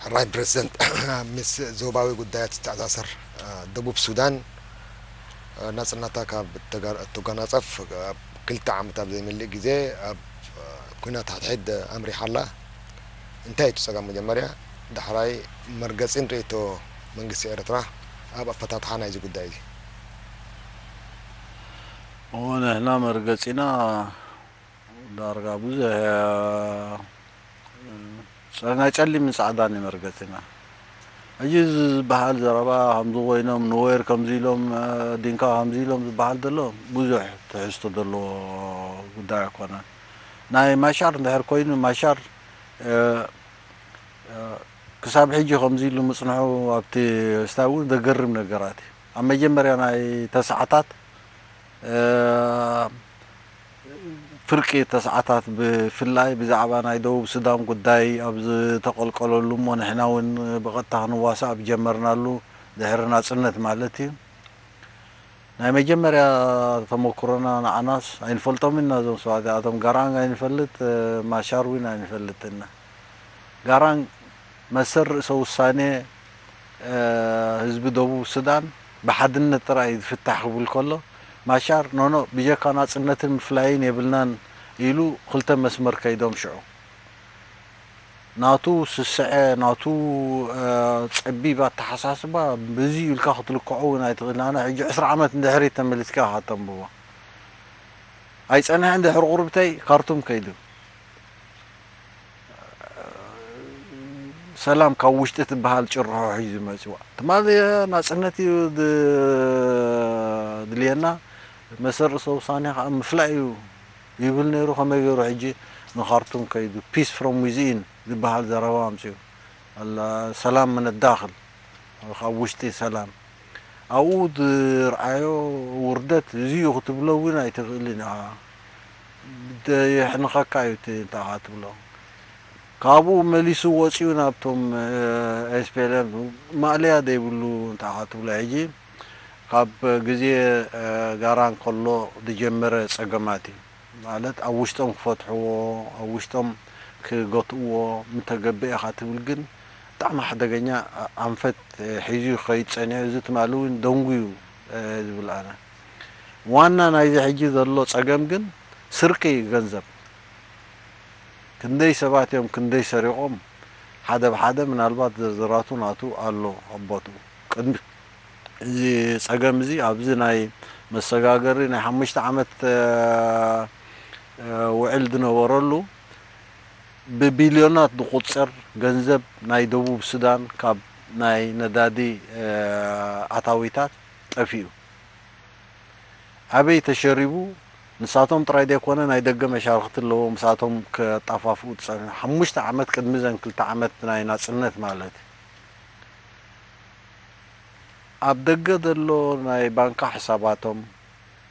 ሕራይ ፕረዚደንት፣ ምስ ዞባዊ ጉዳያት ዝተኣሳሰር፣ እ፣ ደቡብ ሱዳን፣ እ፣ ናጽነታ ካብ እተጋ-፣ እተጓናጸፍ ኣብ ክልተ ዓመት ኣብ ዘይመልእ ግዜ ኣብ፣ እ፣ ኲናት ሓድሕድ ኣምሪሓ ኣላ። እንታይ እዩ እቲ ጸገም መጀመርያ? ዳሕራይ መርገጺን ርእይቶ መንግስቲ ኤርትራ ኣብ ኣፈታትሓ ናይዚ ጉዳይ እዚ። እወ፣ ንሕና መርገጺና ዳርጋ ብዙሕ፣ እ፣ ጸ-፣ ናይ ጸሊምን ጻዕዳን እዩ መርገጺና። ሕጂ እዚ ዝበሃል ዘረባ ከምዚ ኮይኖም፣ ኑዌር ከምዚ ኢሎም፣ እ፣ ዲንካ ከምዚ ኢሎም ዝበሃል ዘሎ ብዙሕ ትሕዝቶ ዘለዎ ጉዳይ ኣይኮነን። ናይ ማሻር እንድሕር ኮይኑ፣ ማሻር፣ እ፣ እ፣ ክሳብ ሕጂ ከምዚ ኢሉ ምጽንሑ ኣብቲ ስታይ እውን ዘገርም ነገራት እዩ። ኣብ መጀመርያ ናይ ተስዓታት፣ እ፣ ፍርቂ ተስዓታት ብፍላይ ብዛዕባ ናይ ደቡብ ሱዳን ጉዳይ ኣብ ዝተቐልቀለሉ እሞ ንሕና እውን ብቐጥታ ክንዋሳእ ኣብ ጀመርናሉ ድሕሪ ናጽነት ማለት እዩ። ናይ መጀመርያ ተመኩሮና ንዓናስ ኣይንፈልጦምን ኢና እዞም ሰባት እዚኣቶም። ጋራንግ ኣይንፈልጥ፣ እ፣ ማሻር እውን ኣይንፈልጥ ኢና። ጋራንግ መሰል ርእሰ ውሳኔ፣ እ፣ ህዝቢ ደቡብ ሱዳን ብሓድነት ጥራይ እዩ ዝፍታሕ ክብል ከሎ፣ ማሻር ኖኖ ብጀካ ናጽነትን ምፍላይን የብልናን ኢሉ ክልተ መስመር ከይዶም ሽዑ። ናቱ ስስዐ፣ ናቱ፣ እ፣ ጸቢብ ኣተሓሳስባ በዚ ኢልካ ክትልክዖ እውን ኣይትኽእልን። ኣነ ሕጂ ዕስራ ዓመት ንድሕሪት ተመሊስካ ኢኻ ተንብቦ። ኣይጸንሐን ድሕሪ ቁርብተይ ካርቱም ከይዱ። ሰላም ካብ ውሽጢ ትበሃል ጭርሖ ሒዙ መጺዋ። ትማሊ ናጽነት እዩ ድ-፣ ድልየና፣ መሰል ርእሰ ውሳኔ ከዓ ምፍላይ እዩ ይብል ነይሩ። ከመይ ገይሩ ሕጂ ንኻርቱም ከይዱ? Peace from within ዝበሃል ዘረባ ኣምጺኡ። ኣላ ሰላም ምን ዳኽል፣ ካብ ውሽጢ ሰላም። ኣብኡ ዝርኣዮ ውርደት እዚ እዩ ክትብሎ እውን ኣይትኽእልን ኢኻ። ደ-፣ የሕንኸካ እዩ እቲ እንታይ ኢኻ ትብሎ። ካብኡ መሊሱ ወፂኡ ናብቶም፣ እ፣ ኤስ ፒ ኤል ኤም ማእለያ ዘይብሉ እንታይ ኢኻ ትብሎ። ሕጂ ካብ ግዜ፣ እ፣ ጋራ እንከሎ ዝጀመረ ፀገማት እዩ። ማለት ኣብ ውሽጦም ክፈትሕዎ፣ ኣብ ውሽጦም ክገትእዎ ምተገብአ ኢኻ ትብል፣ ግን ብጣዕሚ ሓደገኛ ኣንፈት ሒዙ ክኸይድ ጸኒሑ። እዚ ትማሊ እውን ደንጉዩ፣ እ፣ ዝብል ኣነ። ዋና ናይዚ ሕጂ ዘሎ ጸገም ግን ስርቂ ገንዘብ። ክንደይ ሰባት እዮም ክንደይ ሰሪቖም፣ ሓደ ብሓደ ምናልባት ዝርዝራቱ ናቱ ኣሎ ኣብ ቦትኡ። ቅድሚ እዚ ጸገም እዚ ኣብዚ ናይ መሰጋገሪ ናይ ሓሙሽተ ዓመት፣ እ፣ እ፣ ውዕል ዝነበረሉ ብቢልዮናት ዝቑጸር ገንዘብ ናይ ደቡብ ሱዳን ካብ ናይ ነዳዲ፣ እ፣ ኣታዊታት ጠፊኡ። ኣበይ ተሸሪቡ? ንሳቶም ጥራይ ዘይኮነ ናይ ደገ መሻርኽቲ ኣለዎ፣ ምስኣቶም ከጣፋፍኡ ዝጸንሑ። ሓሙሽተ ዓመት ቅድሚ እዘን ክልተ ዓመት ናይ ናጽነት ማለት እዩ። ኣብ ደገ ዘሎ ናይ ባንካ ሕሳባቶም፣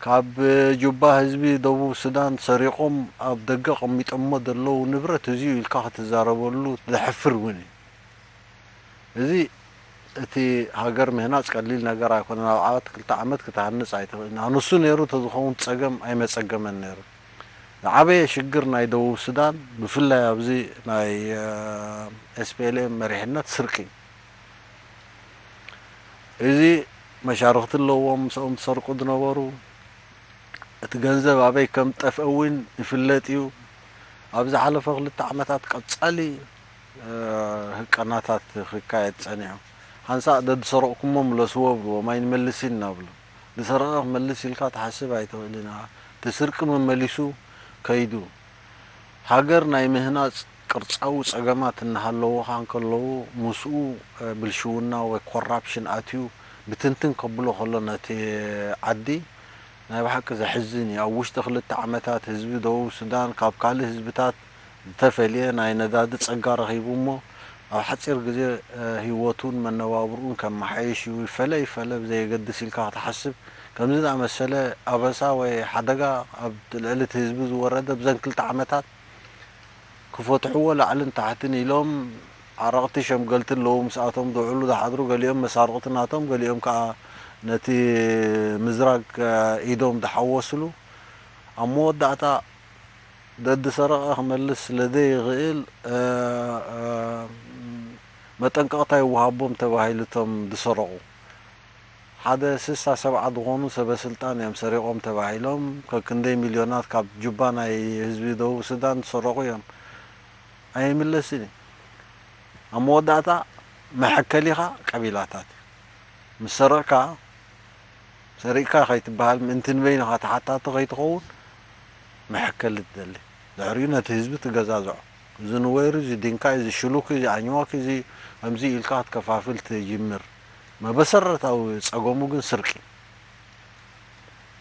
ካብ ጁባ ህዝቢ ደቡብ ሱዳን ሰሪቖም ኣብ ደገ ኣቐሚጦሞ ዘለዉ ንብረት እዚ እዩ ኢልካ ክትዛረበሉ ዘሕፍር እውን እዩ። እዚ እቲ ሃገር ምህናጽ ቀሊል ነገር ኣይኮነን። ኣብ ዓመት ክልተ ዓመት ክትሃንጽ ኣይትኽእልን። ኣነሱ ነይሩ ተዝኸውን ጸገም ኣይመጸገመን ነይሩ። ዝዓበየ ሽግር ናይ ደቡብ ሱዳን ብፍላይ ኣብዚ ናይ፣ እ፣ ኤስ ፒ ኤል ኤም መሪሕነት ስርቂ። እዚ መሻርኽቲ ኣለዎም፣ ምስኦም ዝሰርቁ ዝነበሩ። እቲ ገንዘብ ኣበይ ከም ዝጠፍአ እውን ይፍለጥ እዩ። ኣብ ዝሓለፈ ክልተ ዓመታት ቀጻሊ፣ እ፣ ህቀናታት ክካየድ ጸኒሑ። ሓንሳእ ደድሰረቕኩሞ ምለስዎ ብልዎም፣ ኣይንመልስን ኢና ብሉ። ዝሰረቐ ክመልስ ኢልካ ትሓስብ ኣይትኽእልን ኢኻ። እቲ ስርቂ መመሊሱ ከይዱ። ሃገር ናይ ምህናጽ ቅርጻዊ ጸገማት እናሃለዉኻ እንከለዉ፣ ምስኡ፣ እ፣ ብልሽውና ወይ ኮራፕሽን ኣትዩ ብትንትን ከብሎ ከሎ ነቲ ዓዲ ናይ ብሓቂ ዘሕዝን እዩ። ኣብ ውሽጢ ክልተ ዓመታት ህዝቢ ደቡብ ሱዳን ካብ ካልእ ህዝብታት ዝተፈልየ ናይ ነዳዲ ጸጋ ረኺቡ እሞ፣ ኣብ ሓጺር ግዜ፣ እ፣ ህይወቱን መነባብርኡን ከመሓይሽ እዩ። ይፈለ ይፈለ ብዘየገድስ ኢልካ ክትሓስብ፣ ከምዚ ዝኣመሰለ ኣበሳ ወይ ሓደጋ ኣብ ልዕሊ እቲ ህዝቢ ዝወረደ ብዘን ክልተ ዓመታት ክፈትሕዎ ላዕልን ታሕትን ኢሎም ዓረቕቲ ሸምገልቲ ኣለዉ፣ ምስኣቶም ዝውዕሉ ዝሓድሩ፣ ገሊኦም መሳርቕቲ ናቶም፣ ገሊኦም ከኣ ነቲ ምዝራግ፣ እ፣ ኢዶም ዝሓወስሉ። ኣብ መወዳእታ ደዲ ሰረቐ ክመልስ ስለ ዘይኽእል፣ እ፣ እ፣ መጠንቀቕታ ይወሃቦም ተባሂሉ እቶም ዝሰረቑ። ሓደ ስሳ ሰብዓ ዝኾኑ ሰበ ስልጣን እዮም ሰሪቖም ተባሂሎም፣ ከክንደይ ሚልዮናት ካብ ጁባ ናይ ህዝቢ ደቡብ ሱዳን ዝሰረቑ እዮም። ኣይምለስን እዩ። ኣብ መወዳእታ መሐከሊኻ ቀቢላታት እዩ። ምስ ሰረቕካ፣ ሰሪቕካ ከይትበሃል፣ ምእንቲ ንበይንኻ ተሓታቲ ከይትኸውን መሐከሊ ትደሊ። ድሕሪኡ ነቲ ህዝቢ ትገዛዝዖ። እዚ ንወይሩ፣ እዚ ዲንካ፣ እዚ ሽሉክ፣ እዚ ኣኝዋክ፣ እዚ ከምዚ ኢልካ ክትከፋፍል ትጅምር። መበሰረታዊ ጸገሙ ግን ስርቂ።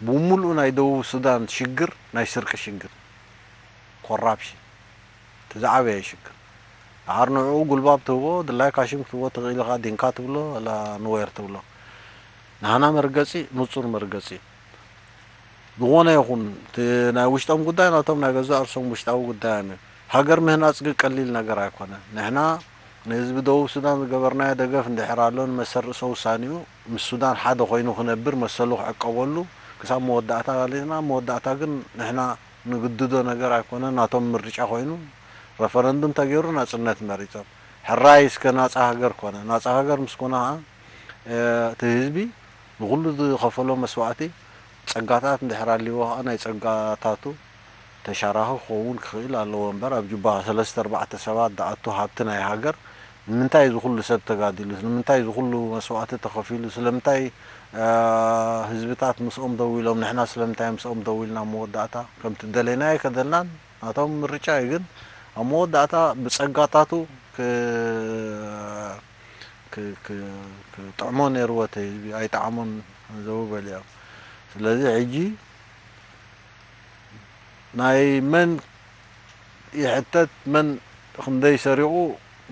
ብምሉኡ ናይ ደቡብ ሱዳን ሽግር ናይ ስርቂ ሽግር። ኮራፕሽን። እቲ ዝዓበየ ሽግር። ደሓር ንዕኡ ጉልባብ ትህቦ፣ ድላይካ ሽም ክትህቦ ትኽእል ኢኻ፣ ዲንካ ትብሎ፣ ወላ ንወይር ትብሎ። ናህና መርገጺ፣ ንጹር መርገጺ እዩ። ዝኾነ ይኹን፣ እቲ ናይ ውሽጦም ጉዳይ ናቶም ናይ ገዛእ ርእሶም ውሽጣዊ ጉዳይ እዩ። ሃገር ምህናጽ ግን ቀሊል ነገር ኣይኮነን። ንሕና ንህዝቢ ደቡብ ሱዳን ዝገበርናዮ ደገፍ እንድሕር ኣሎ፣ ንመሰል ርእሰ ውሳኔኡ ምስ ሱዳን ሓደ ኮይኑ ክነብር መሰሉ ክዕቀበሉ ክሳብ መወዳእታ ገሊጽና፣ መወዳእታ ግን ንሕና ንግድዶ ነገር ኣይኮነን፣ ናቶም ምርጫ ኮይኑ ረፈረንዱም ተገይሩ ናጽነት መሪጾም። ሕራይ እስከ ናጻ ሃገር ኮነ። ናጻ ሃገር ምስ ኮነ ኸኣ፣ እ፣ እቲ ህዝቢ ንኹሉ ዝኸፈሎ መስዋእቲ ጸጋታት እንድሕር ኣልይዎ ኸኣ ናይ ጸጋታቱ ተሻራኺ ክኸውን ክኽእል ኣለዎ እምበር፣ ኣብ ጁባ ሰለስተ ኣርባዕተ ሰባት ዝኣቱ ሃብቲ ናይ ሃገር ንምንታይ እዚ ኩሉ ሰብ ተጋዲሉ? ንምንታይ እዚ ኩሉ መስዋእቲ ተኸፊሉ? ስለምንታይ፣ እ፣ ህዝብታት ምስኦም ደው ኢሎም? ንሕና ስለምንታይ ምስኦም ደው ኢልና? መወዳእታ ከምቲ ደለይናዮ ከደልናን ናቶም ምርጫ እዩ። ግን ኣብ መወዳእታ ብጸጋታቱ ክ-፣ ክ-፣ ክ-፣ ክጥዕሞ ነይርዎ እቲ ህዝቢ፣ ኣይጠዓሞን፣ ዘው በሊዖም። ስለዚ ሕጂ ናይ መን ይሕተት፣ መን ክንደይ ሰሪቑ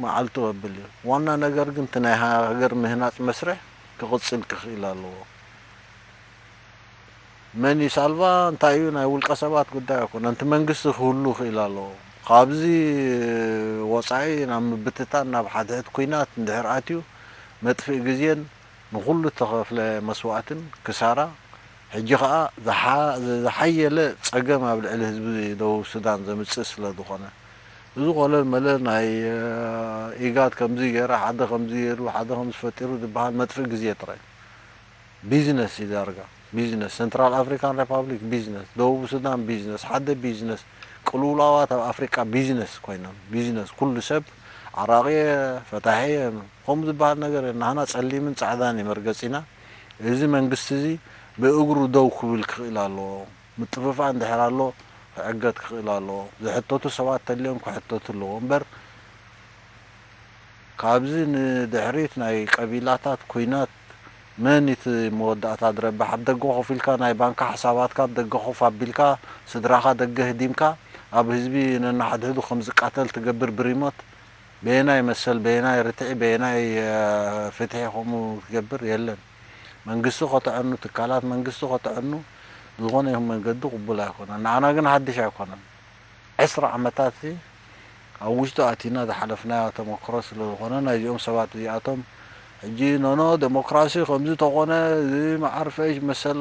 መዓልቱ ከብል እዩ። ዋና ነገር ግን እቲ ናይ ሃገር ምህናጽ መስርሕ ክቕጽል ክኽእል ኣለዎ። መን እዩ ሳልቫ፣ እንታይ እዩ፣ ናይ ውልቀ ሰባት ጉዳይ ኣይኮነን። እቲ መንግስቲ ክህሉ ክእል ኣለዎ። ካብዚ ወጻኢ ናብ ምብትታን፣ ናብ ሓድሕድ ኲናት እንድሕር ኣትዩ፣ መጥፍኢ ግዜን ንኹሉ እተኸፍለ መስዋእትን ክሳራ፣ ሕጂ ኸኣ ዝሓ-፣ ዝሓየለ ጸገም ኣብ ልዕሊ ህዝቢ ደቡብ ሱዳን ዘምጽእ ስለ ዝኾነ፣ እዚ ኮለል መለል ናይ፣ እ፣ ኢጋድ ከምዚ ገይረ፣ ሓደ ከምዚ ገይሩ፣ ሓደ ከምዚ ፈጢሩ ዝበሃል መጥፍኢ ግዜ ጥራይ። ቢዝነስ እዩ ዳርጋ። ቢዝነስ፣ ሰንትራል ኣፍሪካን ሪፓብሊክ ቢዝነስ፣ ደቡብ ሱዳን ቢዝነስ፣ ሓደ ቢዝነስ፣ ቅልውላዋት ኣብ ኣፍሪቃ ቢዝነስ ኮይኖም። ቢዝነስ፣ ኩሉ ሰብ ዓራቂ እየ፣ ፈታሒ እየ፣ ከምኡ ዝበሃል ነገር የለን። ናህና ጸሊምን ጻዕዳን እዩ መርገጺና። እዚ መንግስቲ እዚ ብእግሩ ደው ክብል ክኽእል ኣለዎ። ምጥፍፋእ እንድሕር ኣሎ ክዕገት ክኽእል ኣለዎ። ዝሕተቱ ሰባት ተልዮም ክሕተቱ ኣለዎ እምበር፣ ካብዚ ንድሕሪት ናይ ቀቢላታት ኲናት መን እቲ መወዳእታ ዝረብሕ? ኣብ ደገ ኮፍ ኢልካ ናይ ባንካ ሕሳባትካ ኣብ ደገ ኮፍ ኣቢልካ ስድራኻ ደገ ህዲምካ ኣብ ህዝቢ ነናሓድሕዱ ከም ዝቃተል ትገብር ብሪሞት በየናይ መሰል፣ በየናይ ርትዒ፣ በየናይ፣ እ፣ ፍትሒ ከምኡ ትገብር? የለን። መንግስቲ ከተዕኑ፣ ትካላት መንግስቲ ከተዕኑ ብዝኾነ ይኹን መንገዲ ቅቡል ኣይኮነን። ንዓና ግን ሓድሽ ኣይኮነን። ዕስራ ዓመታት ኣብ ውሽጡ ኣቲና ዝሓለፍናዮ ተመክሮ ስለ ዝኾነ፣ ናይዚኦም ሰባት እዚኣቶም ሕጂ ኖኖ ዴሞክራሲ ከምዚ ተኾነ፣ እዚ መዓርፈሽ መሰል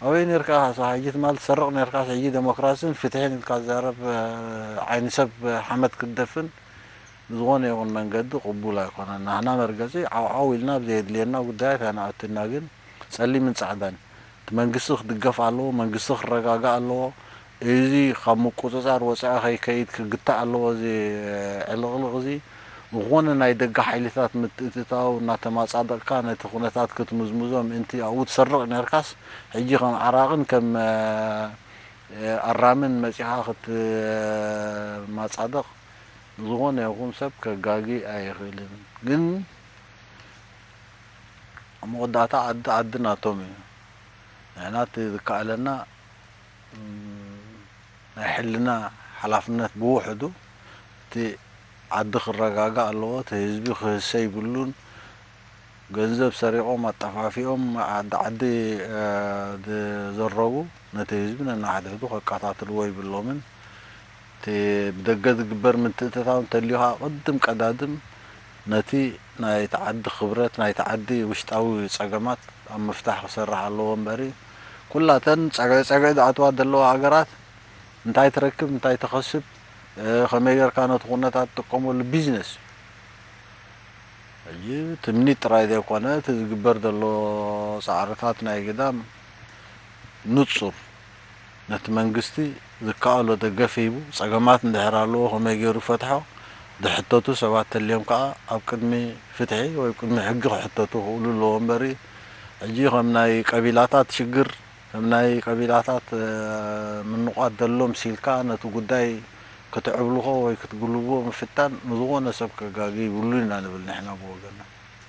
ኣበይ ነርካ? ካሳ ሕጂ ትማል ትሰርቕ ነርካስ፣ ሕጂ ዴሞክራሲን ፍትሕን ኢልካ ትዛረብ፣ እ፣ ዓይኒ ሰብ ሓመድ ክትደፍን ብዝኾነ ይኹን መንገዲ ቅቡል ኣይኮነን። ናህና መርገጺ ዓውዓው ኢልና ኣብ ዘየድልየና ጉዳያት ኣይንኣቱና፣ ግን ጸሊምን ጻዕዳን እቲ መንግስቲ ክድገፍ ኣለዎ፣ መንግስቲ ክረጋጋእ ኣለዎ። እዚ ካብ ምቁጽጻር ወጻኢ ከይከይድ ክግታእ ኣለዎ። እዚ ዕልቕልቕ እዚ ዝኾነ ናይ ደገ ሓይልታት ምትእትታው እናተማጻደቕካ ነቲ ኩነታት ክትምዝምዞ ምእንቲ ኣብኡ ትሰርቕ ነርካስ፣ ሕጂ ከም ዓራቕን ከም፣ እ፣ ኣራምን መጺኻ ክትማጻደቕ ዝኾነ ይኹን ሰብ ከጋጊ ኣይኽእልን። ግን ኣብ መወዳእታ ዓዲ ዓዲ ናቶም እዩ። ንሕና እቲ ዝከኣለና፣ እም፣ ናይ ሕልና ሓላፍነት ብውሕዱ እቲ ዓዲ ክረጋጋእ ኣለዎ፣ እቲ ህዝቢ ክህሰ ይብሉን፣ ገንዘብ ሰሪቖም ኣጠፋፊኦም ዓዲ ዓዲ፣ እ፣ ዝዘረጉ ነቲ ህዝቢ ነናሓድሕዱ ከቀታትልዎ ይብሎምን። እቲ ብደገ ዝግበር ምትእትታው እንተልዩ ኸዓ ቅድም ቀዳድም ነቲ ናይቲ ዓዲ ክብረት፣ ናይቲ ዓዲ ውሽጣዊ ጸገማት ኣብ ምፍታሕ ክሰርሕ ኣለዎ እምበሪ፣ ኩላተን ጸግዒ ጸግዒ ዝኣትዋ ዘለዋ ሃገራት እንታይ ትረክብ፣ እንታይ ትኸስብ፣ እ፣ ከመይ ጌርካ ነቲ ኩነታት ትጥቀመሉ ቢዝነስ እዩ። ሕጂ ትምኒት ጥራይ ዘይኮነ እቲ ዝግበር ዘሎ ፃዕርታት ናይ ግዳም ንፁር ነቲ መንግስቲ ዝከኣሎ ደገፍ ሂቡ፣ ፀገማት እንድሕር ኣለዎ ከመይ ገይሩ ፈትሖ ዝሕተቱ ሰባት ተልዮም ከዓ ኣብ ቅድሚ ፍትሒ ወይ ቅድሚ ሕጊ ክሕተቱ ክእሉ ኣለዎ እምበሪ፣ ሕጂ ከም ናይ ቀቢላታት ሽግር፣ ከም ናይ ቀቢላታት ምንቋት ዘሎ ምሲልካ ነቲ ጉዳይ ክትዕብልኾ ወይ ክትግልብዎ ምፍታን ንዝኾነ ሰብ ከጋጊ ይብሉ ኢና ንብል ንሕና ብወገና።